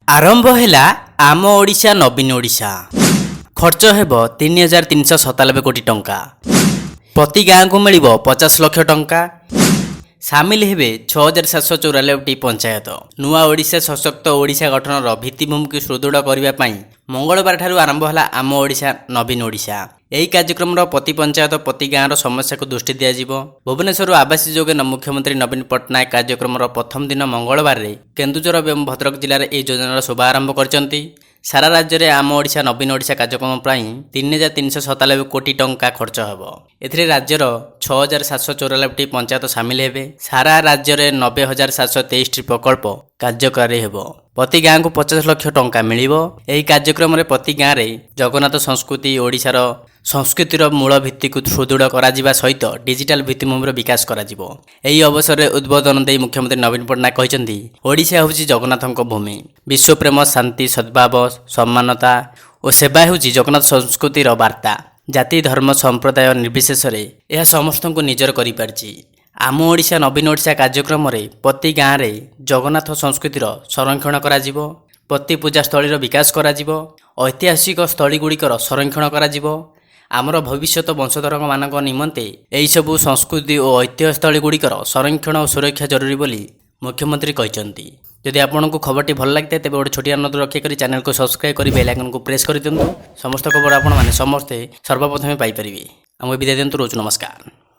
ଆରମ୍ଭ ହେଲା ଆମ ଓଡ଼ିଶା ନବୀନ ଓଡ଼ିଶା। ଖର୍ଚ୍ଚ ହେବ 3397 କୋଟି ଟଙ୍କା। ପ୍ରତି ଗାଁକୁ ମିଳିବ 50 ଲକ୍ଷ ଟଙ୍କା। ସାମିଲ ହେବେ 6794ଟି ପଞ୍ଚାୟତ। ନୂଆ ଓଡ଼ିଶା, ସଶକ୍ତ ଓଡ଼ିଶା ଗଠନର ଭିତ୍ତିଭୂମିକୁ ସୁଦୃଢ଼ କରିବା ପାଇଁ ମଙ୍ଗଳବାରଠାରୁ ଆରମ୍ଭ ହେଲା ଆମ ଓଡ଼ିଶା ନବୀନ ଓଡ଼ିଶା। ଏହି କାର୍ଯ୍ୟକ୍ରମର ପ୍ରତି ପଞ୍ଚାୟତ, ପ୍ରତି ଗାଁର ସମସ୍ୟାକୁ ଦୃଷ୍ଟି ଦିଆଯିବ। ଭୁବନେଶ୍ୱରରୁ ଆଭାସୀ ଯୋଗେ ମୁଖ୍ୟମନ୍ତ୍ରୀ ନବୀନ ପଟ୍ଟନାୟକ କାର୍ଯ୍ୟକ୍ରମର ପ୍ରଥମ ଦିନ ମଙ୍ଗଳବାରରେ କେନ୍ଦୁଝର ଏବଂ ଭଦ୍ରକ ଜିଲ୍ଲାରେ ଏହି ଯୋଜନାର ଶୁଭାରମ୍ଭ କରିଛନ୍ତି। ସାରା ରାଜ୍ୟରେ ଆମ ଓଡ଼ିଶା ନବୀନ ଓଡ଼ିଶା କାର୍ଯ୍ୟକ୍ରମ ପାଇଁ 3397 କୋଟି ଟଙ୍କା ଖର୍ଚ୍ଚ ହେବ। ଏଥିରେ ରାଜ୍ୟର 6794ଟି ପଞ୍ଚାୟତ ସାମିଲ ହେବେ। ସାରା ରାଜ୍ୟରେ 90,723ଟି ପ୍ରକଳ୍ପ କାର୍ଯ୍ୟକାରୀ ହେବ। ପ୍ରତି ଗାଁକୁ 50 ଲକ୍ଷ ଟଙ୍କା ମିଳିବ। ଏହି କାର୍ଯ୍ୟକ୍ରମରେ ପ୍ରତି ଗାଁରେ ଜଗନ୍ନାଥ ସଂସ୍କୃତି, ଓଡ଼ିଶାର ସଂସ୍କୃତିର ମୂଳ ଭିତ୍ତିକୁ ସୁଦୃଢ଼ କରାଯିବା ସହିତ ଡିଜିଟାଲ ଭିତ୍ତିଭୂମିର ବିକାଶ କରାଯିବ। ଏହି ଅବସରରେ ଉଦ୍ବୋଧନ ଦେଇ ମୁଖ୍ୟମନ୍ତ୍ରୀ ନବୀନ ପଟ୍ଟନାୟକ କହିଛନ୍ତି, ଓଡ଼ିଶା ହେଉଛି ଜଗନ୍ନାଥଙ୍କ ଭୂମି। ବିଶ୍ୱପ୍ରେମ, ଶାନ୍ତି, ସଦ୍ଭାବ, ସମାନତା ଓ ସେବା ହେଉଛି ଜଗନ୍ନାଥ ସଂସ୍କୃତିର ବାର୍ତ୍ତା। ଜାତି, ଧର୍ମ, ସମ୍ପ୍ରଦାୟ ନିର୍ବିଶେଷରେ ଏହା ସମସ୍ତଙ୍କୁ ନିଜର କରିପାରିଛି। ଆମ ଓଡ଼ିଶା ନବୀନ ଓଡ଼ିଶା କାର୍ଯ୍ୟକ୍ରମରେ ପ୍ରତି ଗାଁରେ ଜଗନ୍ନାଥ ସଂସ୍କୃତିର ସଂରକ୍ଷଣ କରାଯିବ, ପ୍ରତି ପୂଜାସ୍ଥଳୀର ବିକାଶ କରାଯିବ, ଐତିହାସିକ ସ୍ଥଳୀଗୁଡ଼ିକର ସଂରକ୍ଷଣ କରାଯିବ। ଆମର ଭବିଷ୍ୟତ ବଂଶଧରମାନଙ୍କ ନିମନ୍ତେ ଏହିସବୁ ସଂସ୍କୃତି ଓ ଐତିହ୍ୟସ୍ଥଳୀ ଗୁଡ଼ିକର ସଂରକ୍ଷଣ ଓ ସୁରକ୍ଷା ଜରୁରୀ ବୋଲି ମୁଖ୍ୟମନ୍ତ୍ରୀ କହିଛନ୍ତି। ଯଦି ଆପଣଙ୍କୁ ଖବରଟି ଭଲ ଲାଗିଥାଏ, ତେବେ ଗୋଟେ ଛୋଟିଆ ଅନୁରୋଧ ରକ୍ଷା କରି ଚ୍ୟାନେଲକୁ ସବସ୍କ୍ରାଇବ୍ କରି ବେଲ୍ ଆଇକନ୍କୁ ପ୍ରେସ୍ କରିଦିଅନ୍ତୁ। ସମସ୍ତ ଖବର ଆପଣମାନେ ସମସ୍ତେ ସର୍ବପ୍ରଥମେ ପାଇପାରିବେ। ଆମକୁ ବିଦାୟ ଦିଅନ୍ତୁ। ରହୁଛୁ, ନମସ୍କାର।